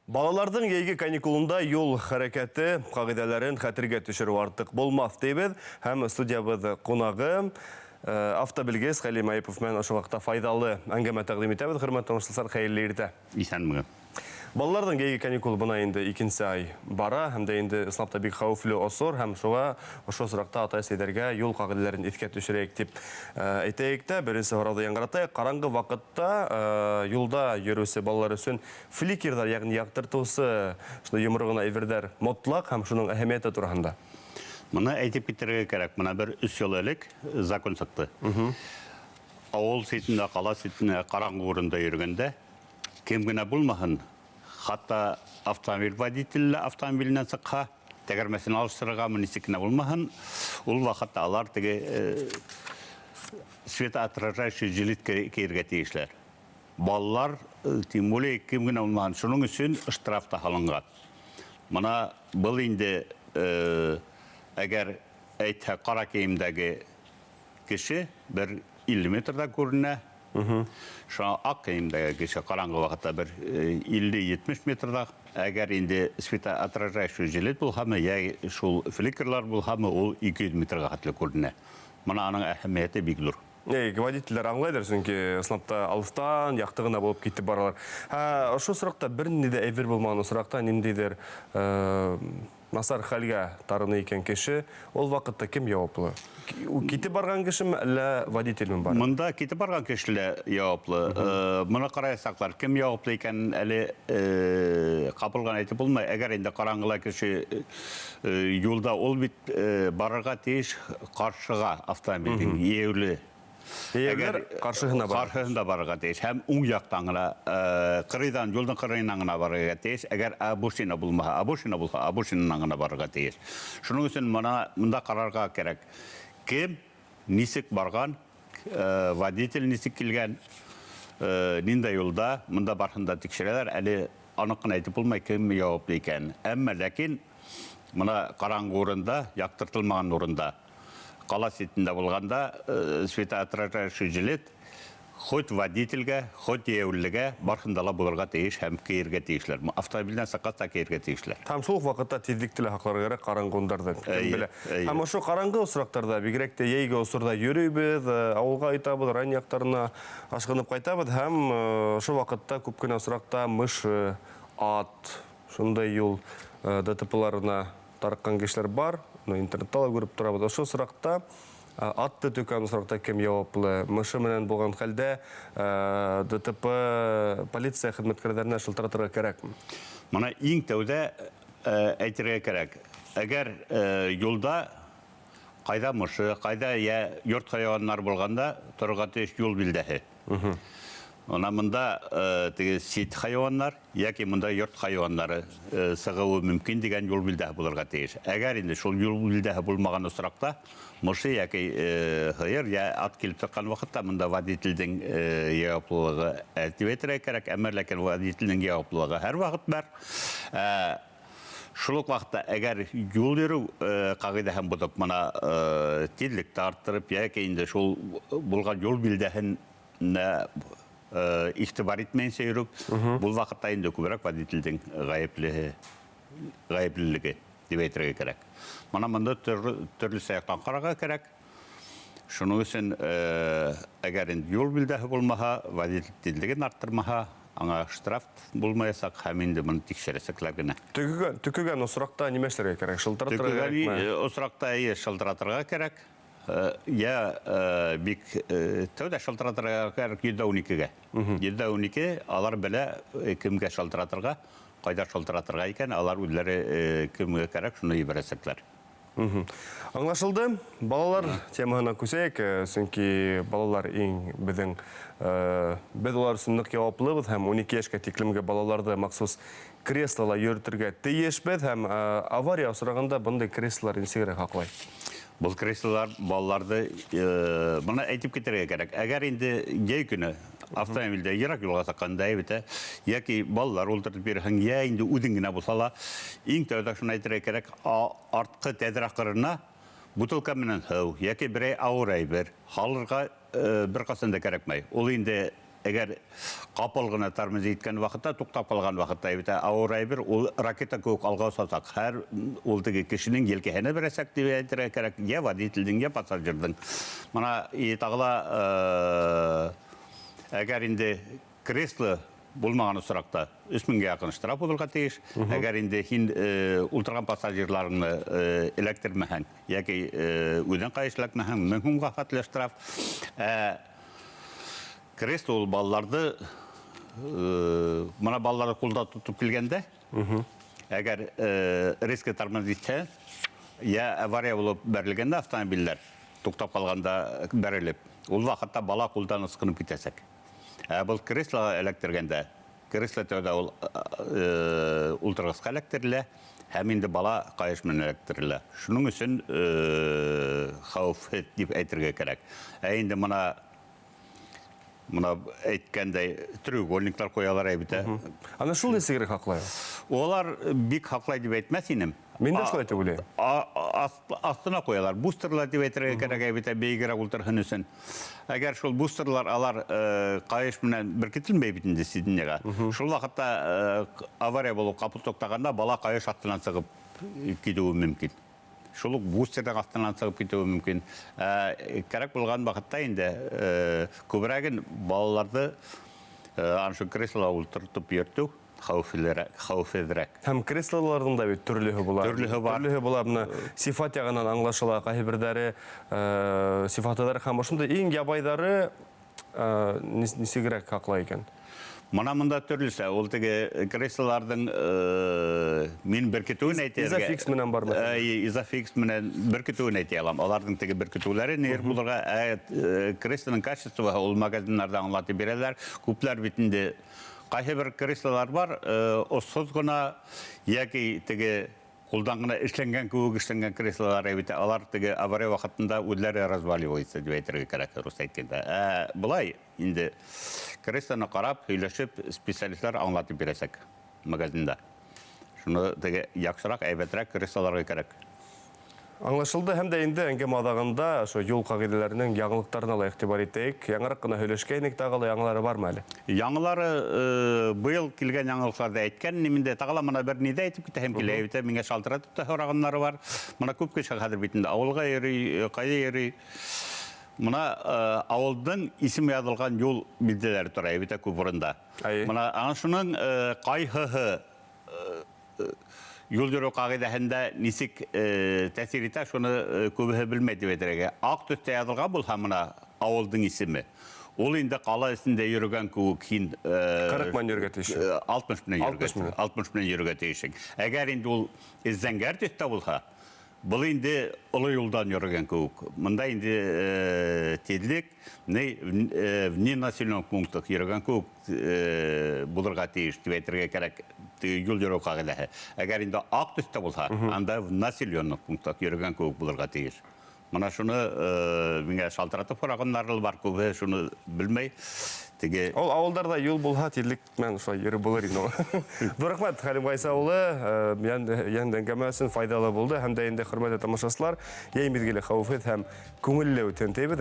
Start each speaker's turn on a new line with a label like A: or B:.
A: Балаларҙың йәйге каникулында юл хәрәкәте ҡағиҙәләрен хәтергә төшөрөү артыҡ булмаҫ тибеҙ, һәм студиябыҙ ҡунағы автобелгес Хәлим Әйүпов менән ошо ваҡытта файҙалы әңгәмә тәҡдим итәбеҙ. Хөрмәтле тамашасылар, хәйерле иртә! Иҫәнмегеҙ! Балаларҙың йәйге каникулы бына инде икенсе ай бара, һәм дә инде ысынлап та бик хәүефле осор, һәм шуға ошо осраҡта атай-әсәйҙәргә юл ҡағиҙәләрен иҫкә төшөрәйек тип әйтәйек тә, беренсе һорауҙы яңғыратайыҡ. Ҡараңғы ваҡытта юлда йөрөүсе балалар өсөн фликерҙар, йәғни яҡтыртыусы шундай йомро ғына әйберҙәр мотлаҡ һәм шуның әһәмиәте тураһында.
B: Моны әйтеп китергә кәрәк, менә бер өс йыл элек закон сыҡты. Авыл ситендә, ҡала ситендә, ҡараңғы урында йөрөгәндә, кем генә булмаһын, хатта автомобиль водителе лә автомобиленән сыҡһа, тәгәрмәсен алыштырырғамы, нисек кенә булмаһын, ул ваҡытта алар теге светоотражающий жилет кейергә тиешләр. Балалар, тем более кем генә булмаһын, шуның өчен штраф та һалынган. Мына был инде, әгәр әйтһә, кара кейемдәге кеше бер 50 метрда күренә. Шуңа ак кейемдәге кеше караңгы вакытта бер 50-70 метрда. Әгәр инде светоотражающий жилет булһамы, я шул фликерлар булһамы, ул 200 метрга хәтле күренә. Мына аның әһәмияте бик зур.
A: Эй, водительләр аңлайдыр, чөнки ысынлап та алыстан якты гына булып китеп баралар. Ә ошо осракта бернинди дә әйбер булмаган осракта ниндидер насар хәлгә тарыны икән кеше, ул вакытта кем яваплы? Китеп барган кешеме, әллә водительме бар?
B: Монда китеп барган кеше лә яваплы. Моны караячаклар. Кем яваплы икәнен әле капыл гына әйтеп булмый. Әгәр инде караңгыла кеше юлда, ул бит барырга тиеш каршыга автомобильнең йәяүле.
A: Йәяүлеләр каршыһына
B: барырга. Каршыһында барырга тиеш һәм уң яктан гына, кырыйдан, юлның кырыеннан гына барырга тиеш. Әгәр обочина булмаһа, обочина булһа, обочинаннан гына барырга тиеш. Шуның өчен моны монда карарга кирәк. Кем ничек барган, водитель ничек килгән, ниндәй юлда, монда барысын да тикшерәләр. Әле анык кына әйтеп булмый, кем җаваплы икәнен. Әмма ләкин Мына караңгы урында, яктыртылмаган урында, кала читендә булганда, светоотражающий жилет хоть водительгә, хоть җәяүлелегә барысында ла булырга тиеш һәм киергә тиешләр. Автомобильдән чыккач та киергә тиешләр.
A: Һәм шул ук вакытта тизлекте лә һакларга кирәк караңгы урындарда. Кем белә. Һәм ошо караңгы очракларда, бигрәк тә йәйге осорда йөрибез, авылга кайтабыз, район якларына ашкынып кайтабыз һәм ошо вакытта күп кенә очракта мышы, ат, Шундый юл ДТПларына тарыккан кешеләр бар, моны интернетта да күреп торабыз. Ошо соракта ат төтекән очракта кем яваплы? Мышы менән булган хәлдә ДТП полиция хезмәткәрләренә шылтыратырга кәрәкме?
B: Моны иң тәүдә әйтергә кәрәк. Әгәр юлда кайда мышы, кайда я йорт хайваннары булганда торырга тиеш юл билдәһе. Менә монда теге чит хайваннар яки монда йорт хайваннары сыгуы мөмкин дигән юл билдәһе булырга тиеш. Әгәр инде шул юл билдәһе булмаган очракта, мышы яки сыер я ат килеп чыккан вакытта монда водительнең җаваплылыгы дип әйтергә кирәк, әмма ләкин водительнең җаваплылыгы һәрвакыт бар. Шул ук вакытта, әгәр юл йөрү кагыйдәһен бозып, мына тизлекне арттырып яки инде шул булган юл билдәһенә игътибар итмәенчә йөрү, бу вакытта инде күбрәк водительнең гаеплеһе, гаеплелеге дип әйтергә кирәк. Мына монда төрлечә яктан карарга кирәк. Шуның өчен, әгәр инде юл билдәһе булмаһа, водитель тизлеген арттырмаһа, аңа штраф булмаячак һәм инде моны тикшерәчәкләр генә.
A: Төкегән, төкегән очракта нимә эшләргә кирәк? Шылтыратырга
B: Төкегән кирәкме? очракта, әйе, шылтыратырга кирәк. Я бик тәүдә шылтыратырга кирәк 112-гә. 112, алар белә кемгә шылтыратырга, кайда шылтыратырга икән, алар үзләре кемгә кирәк, шуны җибәрәчәкләр.
A: Аңлашылды. Балалар темаһына күчәйек, чөнки балалар иң безнең без алар өчен нык яваплыбыз һәм 12 яшькә тиклемге балаларны махсус креслола йөртергә тиешбез һәм авария очрагында мондый креслолар ничегрәк һаклый?
B: Бу креслолар балаларны моны әйтеп китәргә кирәк. Әгәр инде җәй көне автомобильдә ерак юлга чыкканда әйбәт, яки балалар утыртып йөрһәң, я инде үзең генә булса ла, иң тәүдә шуны әйтергә кирәк, арткы тәҙрә ҡырына бутылка менән һыу яки берәй ауыр әйбер һалырға берҡасан да кәрәкмәй. Ул инде Әгәр ҡапыл ғына тормоз иткән ваҡытта, туҡтап ҡалған ваҡытта бит ауыр әйбер ул ракета кеүек алға осасаҡ. Һәр ул теге кешенең елкәһенә бәрәсәк дип әйтергә кәрәк, йә водителдең, йә пассажирҙың. Мына и тағы ла әгәр инде кресло булмаған осраҡта 3000-гә яҡын штраф булырға тейеш. Әгәр инде һин ултырған пассажирларыңны эләктермәһәң, йәки үҙең ҡайыш эләкмәһәң, 1000 һумға хәтле штраф. Ә кресло ул балаларҙы мына балаларҙы ҡулда тотоп килгәндә, әгәр резко тормоз итһә, йә авария булып бәрелгәндә автомобилдәр туҡтап ҡалғанда бәрелеп, ул ваҡытта бала ҡулдан ысҡынып китәсәк. Ә был креслоға эләктергәндә, кресло тәүҙә ул ултырғысҡа эләктерелә, һәм инде бала ҡайыш менән эләктерелә. Шуның өсөн хәүефһеҙ дип әйтергә кәрәк. Ә инде мына мына әйткәндәй треугольниктар ҡуялар әйбитә.
A: Ана шул нисегерәк һаҡлай?
B: Улар бик һаҡлай дип әйтмәҫ инем.
A: Мин дә шулай дип уйлайым.
B: Аҫтына ҡуялар. Бустерлар дип әйтергә кәрәк әйбитә, бейегерәк ултырһын өсөн. Әгәр шул бустерлар алар ҡайыш менән беркетелмәй бит инде сиденьеға. Шул ваҡытта авария булып ҡапыл туҡтағанда бала ҡайыш аҫтынан сығып китеүе мөмкин. Шул уҡ бустерҙың аҫтынан сығып китеүе мөмкин. Кәрәк булған ваҡытта инде күберәген балаларҙы ана шул креслоға ултыртып йөрөтөү хәүефһеҙерәк.
A: Һәм креслоларҙың да бит төрлөһө була.
B: Төрлөһө бар.
A: Төрлөһө була, бына сифат яғынан аңлашыла, ҡайһы берҙәре сифатыҙыраҡ һәм ошондай иң ябайҙары нисегерәк һаҡлай икән?
B: Мына мында төрлөсә, ул теге креслоларҙың мин беркетеүен әйтергә.
A: Изофикс менән бар мәҫәлән.
B: Изофикс менән беркетеүен әйтә алам. Аларҙың теге беркетеүләре нер булырға, креслоның качествоһы ул магазиннарҙа аңлатып бирәләр. Күпләр бит инде ҡайһы бер креслолар бар, осһоҙ ғына йәки теге ҡулдан ғына эшләнгән кеүек эшләнгән креслолар бит, алар теге авария ваҡытында үҙләре разваливаются дип әйтергә кәрәк, рус әйткәндә. Ә былай инде креслоны ҡарап, һөйләшеп, специалистлар аңлатып бирәсәк магазинда. Шуны теге яҡшыраҡ, әйбәтерәк креслоларға кәрәк.
A: Аңлашылды, һәм дә инде әңгәмә аҙағында ошо юл ҡағиҙәләренең яңылыҡтарына ла иғтибар итәйек. Яңыраҡ ҡына һөйләшкәйнек, тағы ла яңылары бармы әле?
B: Яңылары быйыл килгән яңылыҡларҙы әйткән инем инде. Тағы ла мына бер ни ҙә әйтеп китәһем килә. Әйтә, миңә шалтыратып та һорағаннары бар. Мына күп кеше хәҙер бит инде ауылға йөрөй, ҡайҙа йөрөй. Мына ауылдың исеме яҙылған юл билдәләре тора, әйтә, күп урында. Мына ана шуның ҡайһыһы юл йөрөү ҡағиҙәһендә нисек тәьҫир итә, шуны күбеһе белмәй дип әйтергә. Аҡ төҫтә яҙылған булһа мына ауылдың исеме, ул инде ҡала эсендә йөрөгән кеүек һин,
A: 40 менән йөрөргә тейешһең.
B: 60 менән йөрөргә
A: 60 менән.
B: 60 менән йөрөргә тейешһең. Әгәр инде ул зәңгәр төҫтә булһа, был инде оло юлдан йөрөгән кеүек. Мында инде тиҙлек в ненаселенных пунктах йөрөгән кеүек булырға тейеш дип әйтергә кәрәк юл йөрөү ҡағиҙәһе. Әгәр инде аҡ төҫтә булһа, анда в населенных пунктах йөрөгән кеүек булырға тейеш. Мына шуны миңә шалтыратып һорағандар бар, күбеһе шуны белмәй. Теге
A: Ул ауылдарҙа юл булһа, тиҙлек менән шулай йөрөп булыр ине ул. Ҙур рәхмәт, Хәлим Ғайса улы, йән әңгәмә өсөн файҙалы булды. Һәм дә инде, хөрмәтле тамашасылар, йәй миҙгеле хәүефһеҙ һәм күңелле үтһен тейбеҙ.